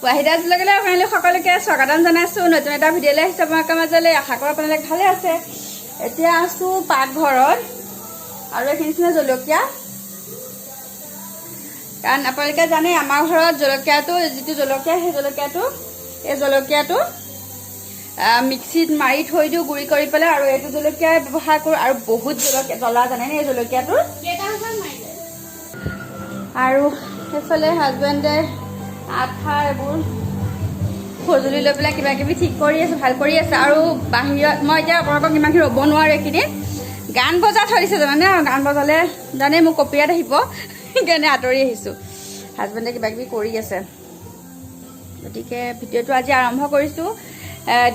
ৱাহিদাজ ব্লগলৈ আপোনালোক সকলোকে স্বাগতম জনাইছোঁ। নতুন এটা ভিডিঅ'লৈ আহিছোঁ আপোনালোকৰ মাজলৈ। আশা কৰোঁ আপোনালোক ভালে আছে। এতিয়া আছোঁ পাকঘৰত আৰু এইখিনি নিচিনা জলকীয়া, কাৰণ আপোনালোকে জানে আমাৰ ঘৰত জলকীয়াটো, যিটো জলকীয়া, সেই জলকীয়াটো, এই জলকীয়াটো মিক্সিত মাৰি থৈ দিওঁ গুড়ি কৰি পেলাই আৰু এইটো জলকীয়া ব্যৱহাৰ কৰোঁ। আৰু বহুত জলকীয়া জ্বলা, জানেনে এই জলকীয়াটোৰ? আৰু সেইফালে হাজবেণ্ডে আঠা এইবোৰ সঁজুলি লৈ পেলাই কিবা কিবি ঠিক কৰি আছে, ভাল কৰি আছে। আৰু বাহিৰত মই এতিয়া আপোনালোকক ইমানখিনি ৰ'ব নোৱাৰোঁ। এইখিনি গান বজাই থৈ দিছে, জানানে? আৰু গান বজালে জানে মোৰ কপিৰাইট আহিব, সেইকাৰণে আঁতৰি আহিছোঁ। হাজবেণ্ডে কিবা কিবি কৰি আছে। গতিকে ভিডিঅ'টো আজি আৰম্ভ কৰিছোঁ।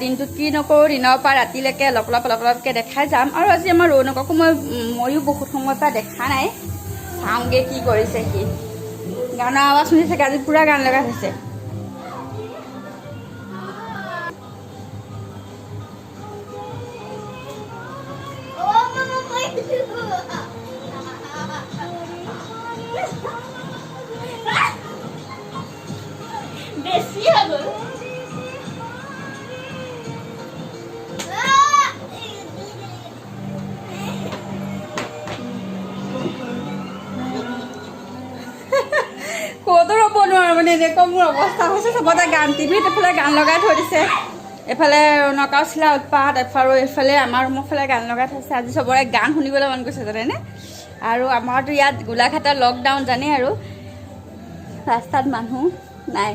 দিনটোত কি নকৰোঁ, দিনৰ পৰা ৰাতিলৈকে অলপ অলপ অলপ অলপকৈ দেখাই যাম। আৰু আজি আমাৰ ৰৌনককো ময়ো বহুত সময়ৰ পৰা দেখা নাই। চাওঁগৈ কি কৰিছে সি। গানৰ আৱাজ শুনি থাকে, আজি পূৰা গান লগাই থৈছে। বেছি হৈ গ'ল। ক'তো ৰ'ব নোৱাৰো, মানে এনেকুৱা মোৰ অৱস্থা হৈছে। চবতে গান, টিভিত এইফালে গান লগাই থৈ দিছে, এইফালে নকাও চিলা উৎপাত, এফালে এইফালে আমাৰ ৰুমৰ ফালে গান লগাই থৈছে। আজি চবৰে গান শুনিবলৈ মন গৈছে, জানেনে? আৰু আমাৰতো ইয়াত গোলাঘাটৰ লকডাউন জানেই, আৰু ৰাস্তাত মানুহ নাই,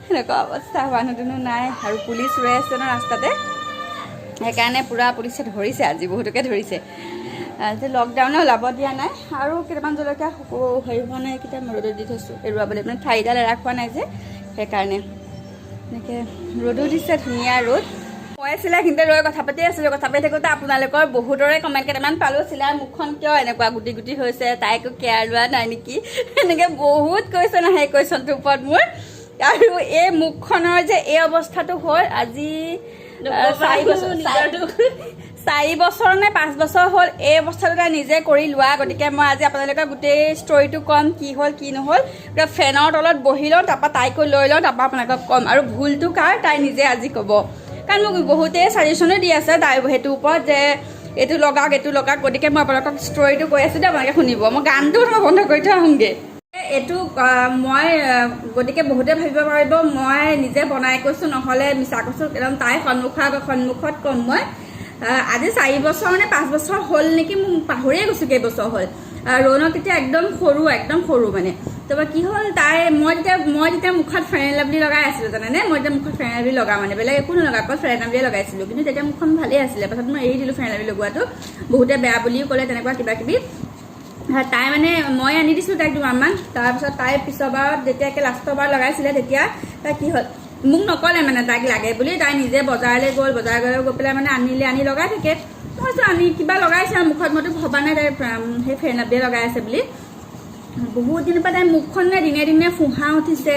সেনেকুৱা অৱস্থা। মানুহ দুনুহ নাই আৰু পুলিচ ৰৈ আছে ন ৰাস্তাতে, সেইকাৰণে পূৰা পুলিচে ধৰিছে, আজি বহুতকে ধৰিছে। লকডাউনে ওলাব দিয়া নাই। আৰু কেইটামান জলকীয়া হেৰি হোৱা নাই, এইকেইটা মই ৰ'দত দি থৈছোঁ এৰুৱাবলৈ, মানে ঠাৰিডাল এৰা খোৱা নাই যে, সেইকাৰণে। এনেকৈ ৰ'দো দিছে, ধুনীয়া ৰ'দ। মই চিলাইখিনিতে ৰৈ কথা পাতি আছিলোঁ। কথা পাতি থাকোঁতে আপোনালোকৰ বহুতৰে কমেণ্ট কেইটামান পালোঁ, চিলাইৰ মুখখন কিয় এনেকুৱা গুটি গুটি হৈছে, তাই একো কেয়াৰ লোৱা নাই নেকি, এনেকৈ বহুত কুৱেশ্যন আহে এই কুৱেশ্যনটোৰ ওপৰত মোৰ। আৰু এই মুখখনৰ যে এই অৱস্থাটো হ'ল আজি 4 বছৰ, 4 বছৰ নে 5 বছৰ হ'ল এই অৱস্থাটো তাই নিজে কৰি লোৱা। গতিকে মই আজি আপোনালোকৰ গোটেই ষ্টৰিটো ক'ম, কি হ'ল কি নহ'ল। এতিয়া ফেনৰ তলত বহি লওঁ, তাৰপৰা তাইকো লৈ লওঁ, তাৰপৰা আপোনালোকক ক'ম। আৰু ভুলটো কাৰ তাই নিজে আজি ক'ব, কাৰণ মোক বহুতেই ছাজেশ্যনো দি আছে তাই সেইটোৰ ওপৰত যে এইটো লগাওক, এইটো লগাওক। গতিকে মই আপোনালোকক ষ্টৰিটো কৈ আছোঁ দেই, আপোনালোকে শুনিব। মই গানটো মই বন্ধ কৰি থৈ আহোঁগৈ এইটো। মই গতিকে বহুতে ভাবিব পাৰিব মই নিজে বনাই কৈছোঁ, নহ'লে মিছা কৈছোঁ। একদম তাই সন্মুখত ক'ম মই। আজি 4 বছৰ নে 5 বছৰ হ'ল নেকি, মোক পাহৰিয়ে গৈছোঁ কেইবছৰ হ'ল। ৰৌনক তেতিয়া একদম সৰু, একদম সৰু মানে। তাৰপৰা কি হ'ল, তাই মই তেতিয়া মুখত ফেয়াৰ এণ্ড লাভলি লগাই আছিলোঁ, জানেনে? মই তেতিয়া মুখত ফেয়াৰ এণ্ড লাভলি লগাওঁ, মানে বেলেগ একো নলগাওঁ, অকল ফেয়াৰ এণ্ড লাভলিয়ে লগাইছিলোঁ। কিন্তু তেতিয়া মুখখন ভালেই আছিলে। পাছত মই এৰি দিলোঁ ফেয়াৰ এণ্ড লাভলি লগোৱাটো, বহুতে বেয়া বুলিও ক'লে, তেনেকুৱা কিবা কিবি। তাই মানে মই আনি দিছিলোঁ তাইক দুমাহমান। তাৰপিছত তাই পিছৰ বাৰত যেতিয়া একে লাষ্টৰ বাৰ লগাইছিলে, তেতিয়া তাই কি হ'ল, মোক নক'লে মানে তাইক লাগে বুলি। তাই নিজে বজাৰলৈ গ'ল, বজাৰ গৈ পেলাই মানে আনিলে, আনি লগাই থাকে। মই কৈছোঁ আনি কিবা লগাইছে আৰু মুখত, মইতো ভবা নাই তাই সেই ফেয়াৰ এণ্ড লাভলিয়ে লগাই আছে বুলি। বহুত দিনৰ পৰা তাই মুখখন নে দিনে দিনে ফোঁহা উঠিছে।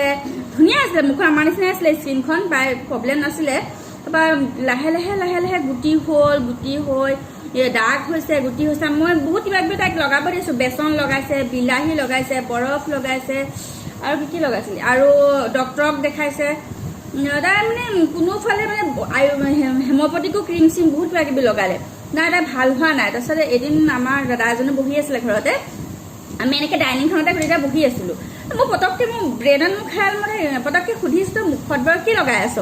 ধুনীয়া আছিলে মুখখন, আমাৰ নিচিনাই আছিলে স্কিনখন, প্ৰায় প্ৰব্লেম নাছিলে। তাৰপৰা লাহে লাহে লাহে লাহে গুটি হ'ল, গুটি হৈ দাগ হৈছে, গুটি হৈছে। মই বহুত কিবা কিবি তাইক লগাব দিছোঁ, বেচন লগাইছে, বিলাহী লগাইছে, বৰফ লগাইছে, আৰু কি কি লগাইছিলে, আৰু ডক্তৰক দেখাইছে। তাই মানে কোনোফালে মানে হেম'পেথিকো ক্ৰীম চিম বহুত কিবা কিবি লগালে, নাই তাই ভাল হোৱা নাই। তাৰপিছতে এদিন আমাৰ দাদা এজনো বহি আছিলে ঘৰতে, আমি এনেকৈ ডাইনিংখনতে গোটেইকেইটা বহি আছিলোঁ। মই পটককৈ মোৰ ব্ৰেইনত মোৰ খেয়াল, মানে পটককৈ সুধিছোঁ, তই মুখত বাৰু কি লগাই আছ?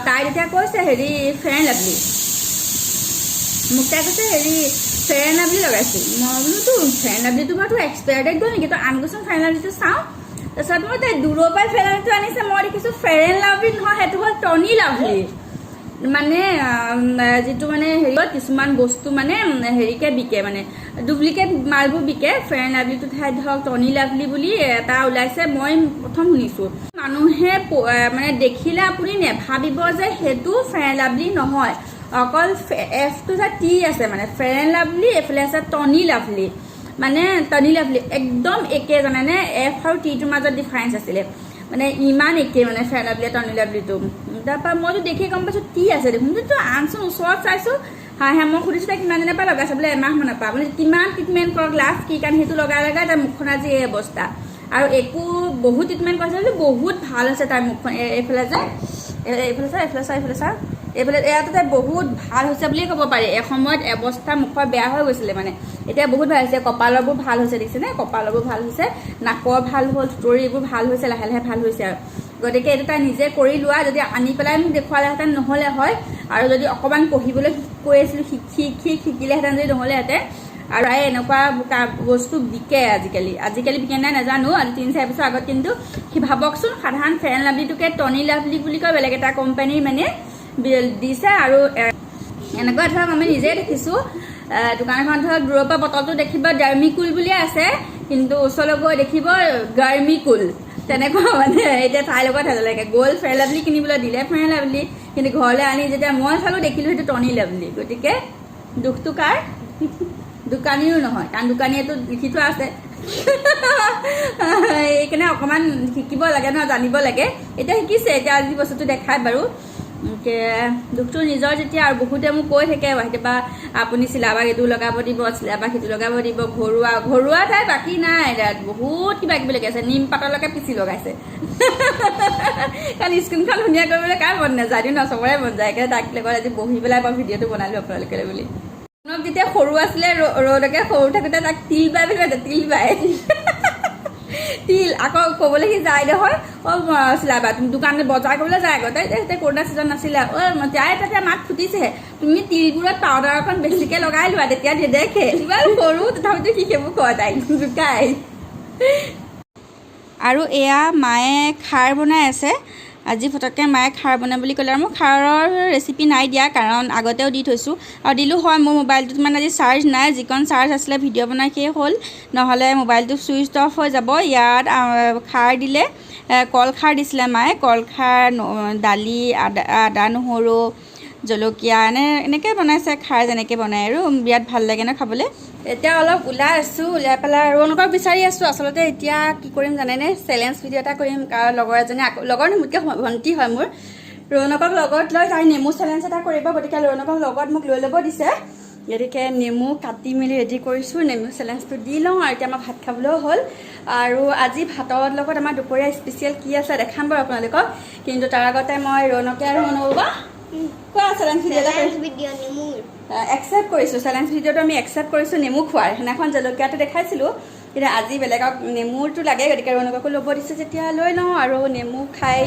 তাই তেতিয়া কৈছে হেৰি ফেয়াৰ এণ্ড লাভলি। মোক তাই কৈছে হেৰি ফেয়াৰ এণ্ড লাভলি লগাইছোঁ। মই বোলো তোৰ ফেয়াৰ এণ্ড লাভলিটো বাৰু তোৰ এক্সপায়াৰ ডেট গ'ল নেকি? তই আনগোচোন ফেয়াৰ এণ্ড লাভলিটো চাওঁ। তাৰপিছত মই তাই দূৰৰ পৰাই ফেয়াৰ এণ্ড লাভলিটো আনিছে, মই দেখিছোঁ ফেয়াৰ এণ্ড লাভলি নহয়, সেইটো হ'ল টনি লাভলি। মানে যিটো মানে হেৰিত কিছুমান বস্তু মানে হেৰিকে বিকে, মানে ডুপ্লিকেট মালবোৰ বিকে। ফেয়াৰ এণ্ড লাভলিটো ঠাইত ধৰক টনি লাভলি বুলি এটা ওলাইছে, মই প্ৰথম শুনিছোঁ। মানুহে মানে দেখিলে আপুনি নেভাবিব যে সেইটো ফেয়াৰ এণ্ড লাভলি নহয়, অকল এফটো যে টি আছে, মানে ফেয়াৰ এণ্ড লাভলি, এইফালে আছে টনি লাভলি। মানে টনি লাভলি একদম একে, জানেনে? এফ আৰু টিটোৰ মাজত ডিফাৰেঞ্চ আছিলে, মানে ইমান একে মানে ফেয়াৰ লাভলি টনি লাভলিটো। তাৰপৰা মইতো দেখি গম পাইছোঁ টি আছে দেখোন, কিন্তু আনচোন ওচৰত চাইছোঁ। হা হা, মই সুধিছোঁ তাই কিমান দিনৰ পৰা লগাইছে? বোলে এমাহমানৰ পৰা। মানে কিমান ট্ৰিটমেণ্ট কৰক, লাভ কি? কাৰণ সেইটো লগাই লগাই তাৰ মুখখন আজি এই অৱস্থা। আৰু একো বহুত ট্ৰিটমেণ্ট কৰাইছে বুলি বহুত ভাল হৈছে তাইৰ মুখখন। এইফালে যে এইফালে চা, এইফালে চা, এইফালে চা, এইফালে ইয়াতে তাই বহুত ভাল হৈছে বুলিয়ে ক'ব পাৰি। এসময়ত অৱস্থা মুখৰ বেয়া হৈ গৈছিলে মানে, এতিয়া বহুত ভাল হৈছে। কপালৰবোৰ ভাল হৈছে, দেখিছেনে? কপালৰবোৰ ভাল হৈছে, নাকৰ ভাল হ'ল, থুতৰি এইবোৰ ভাল হৈছে, লাহে লাহে ভাল হৈছে আৰু। গতিকে এইটো তাই নিজে কৰি লোৱা, যদি আনি পেলাই মোক দেখুৱালেহেঁতেন নহ'লে হয়, আৰু যদি অকণমান পঢ়িবলৈ কৈ আছিলোঁ শিকি শিকি শিকিলেহেঁতেন যদি নহ'লেহেঁতেন। আৰু তাই এনেকুৱা বস্তু বিকে আজিকালি, আজিকালি বিকে নাই নাজানো, আজি 3-4 বছৰ আগত কিন্তু সি ভাবকচোন সাধাৰণ ফেয়াৰ এণ্ড লাভলিটোকে টনি লাভলি বুলি কয় বেলেগ এটা কোম্পানীৰ মানে দিছে। আৰু এনেকুৱা ধৰক আমি নিজে দেখিছোঁ, দোকান এখন ধৰক দূৰৰ পৰা বটলটো দেখিব ডাৰ্মিকুল বুলিয়ে আছে, কিন্তু ওচৰলৈ গৈ দেখিব গাৰ্মিকুল, তেনেকুৱা মানে। এতিয়া তাইৰ লগত লাগে গ'ল ফেয়াৰ লাভলি কিনিবলৈ দিলে ফেয়াৰ লাভলি, কিন্তু ঘৰলৈ আনি যেতিয়া মই চালোঁ দেখিলোঁ সেইটো টনি লাভলি। গতিকে দুখটো কাৰ? দোকানীৰো নহয়, কাৰণ দোকানীয়েতো লিখি থোৱা আছে। সেইকাৰণে অকণমান শিকিব লাগে ন, জানিব লাগে। এতিয়া শিকিছে, এতিয়া আজি বস্তুটো দেখায় বাৰু। দুখটো নিজৰ যেতিয়া। আৰু বহুতে মোক কৈ থাকে কেতিয়াবা আপুনি চিলাবাক এইটো লগাব দিব, চিলাবাক সেইটো লগাব দিব, ঘৰুৱা ঘৰুৱা তাই বাকী নাই, বহুত কিবা কিবি লগাইছে, নিম পাতলৈকে পিচি লগাইছে। কাৰণ স্কিনখন ধুনীয়া কৰিবলৈ কাৰ মন নাযায় ন, চবৰে মন যায়। সেইকাৰণে তাক লগত আজি বহি পেলাই মই ভিডিঅ'টো বনালোঁ আপোনালোকে বুলি। ৰৌনক যেতিয়া সৰু আছিলে, ৰৌনকে সৰু থাকোঁতে তাক তিল বাই বুলি মাতে, তিল বাই, তিল। আকৌ ক'বলৈ সি যায় নহয়, অ' চিলাবা তুমি দোকানত বজাৰ কৰিবলৈ যায় আগতে, তেতিয়া কৰোণা ছিজন নাছিলে, অ' যায় তেতিয়া মাত ফুটিছেহে, তুমি তিলবোৰত পাউডাৰ অকণ বেছিকৈ লগাই লোৱা তেতিয়া নেদেখে। ইমান সৰু তথাপিতো সি সেইবোৰ কয় তাইক জোকাই। আৰু এয়া মায়ে খাৰ বনাই আছে আজি। ফটককৈ মায়ে খাৰ বনাই বুলি ক'লে, আৰু মই খাৰৰ ৰেচিপি নাই দিয়া, কাৰণ আগতেও দি থৈছোঁ আৰু দিলোঁ হয়। মোৰ মোবাইলটোত মানে আজি চাৰ্জ নাই, যিকণ চাৰ্জ আছিলে ভিডিঅ' বনাই শেষ হ'ল, নহ'লে মোবাইলটো ছুইচ অফ হৈ যাব। ইয়াত খাৰ দিলে, কল খাৰ দিছিলে মায়ে, কল খাৰ, দালি, আদা নহৰু, জলকীয়া এনেকৈ বনাইছে খাৰ যেনেকৈ বনায় আৰু বিৰাট ভাল লাগে ন খাবলৈ। এতিয়া অলপ ওলাই আছোঁ, ওলাই পেলাই আৰু এনেকুৱা বিচাৰি আছোঁ। আচলতে এতিয়া কি কৰিম জানেনে, চেলেঞ্জ ভিডিঅ' এটা কৰিম। কাৰণ লগৰ এজনী, আকৌ লগৰ নহয়, মোতকৈ ভণ্টি হয় মোৰ, ৰৌনকক লগত লৈ তাই নেমু চেলেঞ্জ এটা কৰিব। গতিকে ৰৌনকক লগত মোক লৈ ল'ব দিছে, গতিকে নেমু কাটি মেলি ৰেডি কৰিছোঁ, নেমু চেলেঞ্জটো দি লওঁ। আৰু এতিয়া আমাৰ ভাত খাবলৈও হ'ল। আৰু আজি ভাতৰ লগত আমাৰ দুপৰীয়া স্পেচিয়েল কি আছে দেখাম বাৰু আপোনালোকক, কিন্তু তাৰ আগতে মই ৰৌনকে আৰু অনুভৱা কোৱা চেলেঞ্জ ভিডিঅ' এটা কৰিম। ভিডিঅ' নেমুৰ একচেপ্ট কৰিছোঁ, চেলেঞ্জ ভিডিঅ'টো আমি একচেপ্ট কৰিছোঁ নেমু খোৱাৰ। সেইদিনাখন জলকীয়াটো দেখাইছিলোঁ, কিন্তু আজি বেলেগক নেমুৰটো লাগে, গতিকে ৰৌনককো ল'ব দিছে যেতিয়া লৈ লওঁ আৰু নেমু খাই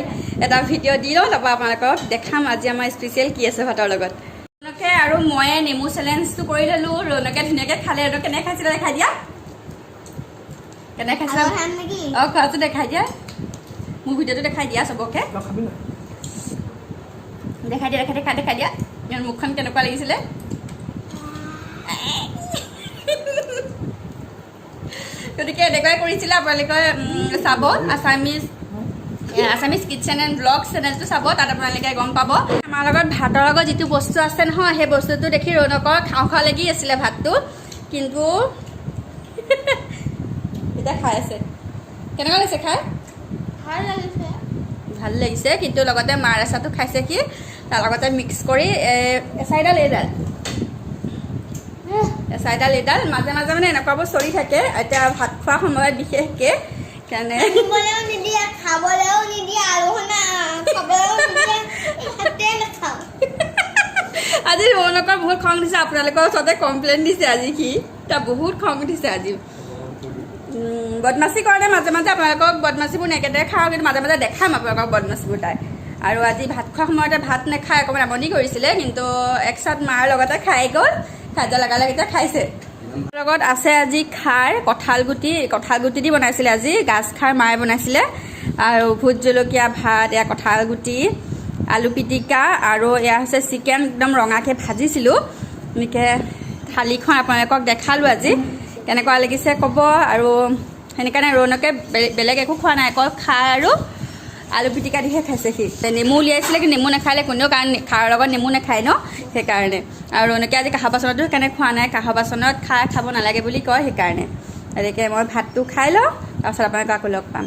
এটা ভিডিঅ' দি লওঁ, তাৰপৰা আপোনালোকক দেখাম আজি আমাৰ স্পেচিয়েল কি আছে ভাতৰ লগত। ৰৌনকে আৰু ময়ে নেমু চেলেঞ্জটো কৰি ল'লোঁ, ৰৌনকে ধুনীয়াকৈ খালে। ৰৌনক কেনেকৈ খাইছিলে দেখাই দিয়া, কেনেকৈ খাইছিলে? খাম নেকি? অঁ খোৱাটো দেখাই দিয়া, মোৰ ভিডিঅ'টো দেখাই দিয়া চবকে, দেখাই দিয়া, দেখাই দেখাই দেখাই দিয়া ইয়াৰ মুখখন কেনেকুৱা লাগিছিলে। গতিকে এনেকুৱাই কৰিছিলে, আপোনালোকে চাব আছামিজ কিটচেন এণ্ড ব্লগ চেনেলটো চাব, তাত আপোনালোকে গম পাব। আমাৰ লগত ভাতৰ লগত যিটো বস্তু আছে নহয়, সেই বস্তুটো দেখি ৰৌনকৰ খাওঁ খাওঁ লাগি আছিলে ভাতটো, কিন্তু এতিয়া খাই আছে। কেনেকুৱা লাগিছে খাই? ভাল লাগিছে। ভাল লাগিছে, কিন্তু লগতে মাৰ আচাৰটো খাইছে কি তাৰ লগতে মিক্স কৰি এচাৰিডাল এইডাল, এচাৰিডাল এইডাল, মাজে মাজে মানে এনেকুৱাবোৰ চলি থাকে এতিয়া ভাত খোৱাৰ সময়ত বিশেষকৈ। কাৰণে আনিবলৈও নিদিয়ে, খাবলৈও নিদিয়ে, আৰু খাবলৈও নিদিয়ে, ভাতে নাখাওঁ। আজি ৰৌনকৰ বহুত খং উঠিছে, আপোনালোকৰ ওচৰতে কমপ্লেইন দিছে আজি সি, তাৰ বহুত খং উঠিছে আজি। বদমাচি কৰে মাজে মাজে, আপোনালোকক বদমাচিবোৰ নেদেখাওঁ, কিন্তু মাজে মাজে দেখাম আপোনালোকক বদমাচিবোৰ তাই। আৰু আজি ভাত খোৱাৰ সময়তে ভাত নাখাই অকণমান আমনি কৰিছিলে, কিন্তু একচাত মাৰ লগতে খাই গ'ল, খাই যোৱাৰ লগে লগে এতিয়া খাইছে। লগত আছে আজি খাৰ, কঁঠাল গুটি, কঁঠাল গুটি দি বনাইছিলে আজি, গাজ খাৰ মায়ে বনাইছিলে, আৰু ভোট জলকীয়া ভাত, এয়া কঁঠাল গুটি, আলু পিটিকা, আৰু এয়া হৈছে চিকেন একদম ৰঙাকৈ ভাজিছিলোঁ। এনেকৈ থালিখন আপোনালোকক দেখালোঁ আজি, কেনেকুৱা লাগিছে ক'ব। আৰু সেইকাৰণে ৰৌনকে বেলেগ একো খোৱা নাই, অকল খাৰ আৰু আলু পিটিকা দিহে খাইছে সি। নেমু উলিয়াইছিলে কিন্তু নেমু নাখালে কোনেও, কাৰণ খাৰৰ লগত নেমু নাখায় ন, সেইকাৰণে। আৰু ৰৌনকে আজি কাঁহৰ বাচনতো সেইকাৰণে খোৱা নাই, কাঁহৰ বাচনত খাই খাব নালাগে বুলি কয় সেইকাৰণে। গতিকে মই ভাতটো খাই লওঁ, তাৰপিছত আপোনালোকক আকৌ লগ পাম।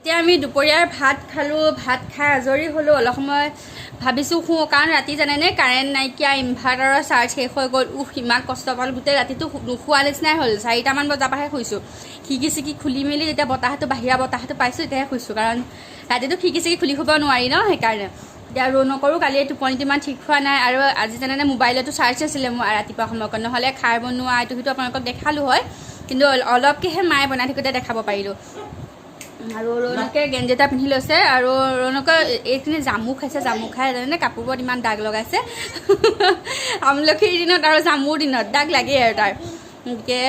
এতিয়া আমি দুপৰীয়াৰ ভাত খালোঁ। ভাত খাই আজৰি হ'লোঁ। অলপ সময় ভাবিছোঁ শুওঁ, কাৰণ ৰাতি জানেনে কাৰেণ্ট নাইকিয়া, ইনভাৰ্টাৰৰ চাৰ্জ শেষ হৈ গ'ল। উফ, ইমান কষ্ট পালোঁ। গোটেই ৰাতিটো নোশোৱা নিচিনাই হ'ল। 4টামান বজাৰ পৰাহে শুইছোঁ। খিৰিকী চিকি খুলি মেলি যেতিয়া বতাহটো, বাহিৰা বতাহটো পাইছোঁ, তেতিয়াহে শুইছোঁ, কাৰণ ৰাতিটো খিৰিকী চিকি খুলি শুব নোৱাৰি ন, সেইকাৰণে। এতিয়া ৰৌনকৰো কালি টোপনিটো ইমান ঠিক হোৱা নাই। আৰু আজি জানেনে মোবাইলতো চাৰ্জ আছিলে মোৰ ৰাতিপুৱা সময়কণ, নহ'লে খাৰ বনোৱা এইটো সিটো আপোনালোকক দেখালোঁ হয়, কিন্তু অলপকৈহে মায়ে বনাই থাকোঁতে দেখাব পাৰিলোঁ। আৰু ৰৌনকে গেঞ্জি এটা পিন্ধি লৈছে। আৰু ৰৌনকে এইখিনি জামু খাইছে। জামু খাই জানেনে কাপোৰবোৰত ইমান দাগ লগাইছে। আমলখিৰ দিনত আৰু জামুৰ দিনত দাগ লাগেই আৰু তাৰ। গতিকে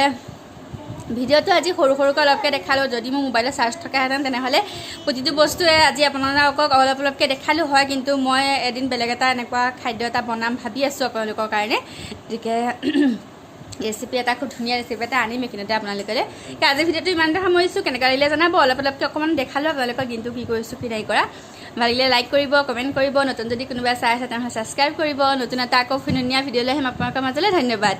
ভিডিঅ'টো আজি সৰু সৰুকৈ অলপকৈ দেখালোঁ। যদি মোৰ মোবাইলত চাৰ্জ থকাহেঁতেন, তেনেহ'লে প্ৰতিটো বস্তুৱে আজি আপোনালোকক অলপ অলপকৈ দেখালোঁ হয়। কিন্তু মই এদিন বেলেগ এটা এনেকুৱা খাদ্য এটা বনাম ভাবি আছোঁ আপোনালোকৰ কাৰণে। গতিকে ৰেচিপি এটা, খুব ধুনীয়া ৰেচিপি এটা আনিম এইখিনিতে আপোনালোকলৈ। আজি ভিডিঅ'টো ইমানতে সামৰিছোঁ। কেনেকুৱা লাগিলে জনাব। অলপ অলপকৈ অকণমান দেখালোঁ আপোনালোকক দিনটো কি কৰিছোঁ, কি নাই কৰা। ভাল লাগিলে লাইক কৰিব, কমেণ্ট কৰিব। নতুন যদি কোনোবাই চাই আছে, তেনেহ'লে ছাবস্ক্ৰাইব কৰিব। নতুন এটা আকৌ ধুনীয়া ভিডিঅ' লৈ আহিম আপোনালোকৰ মাজলৈ। ধন্যবাদ।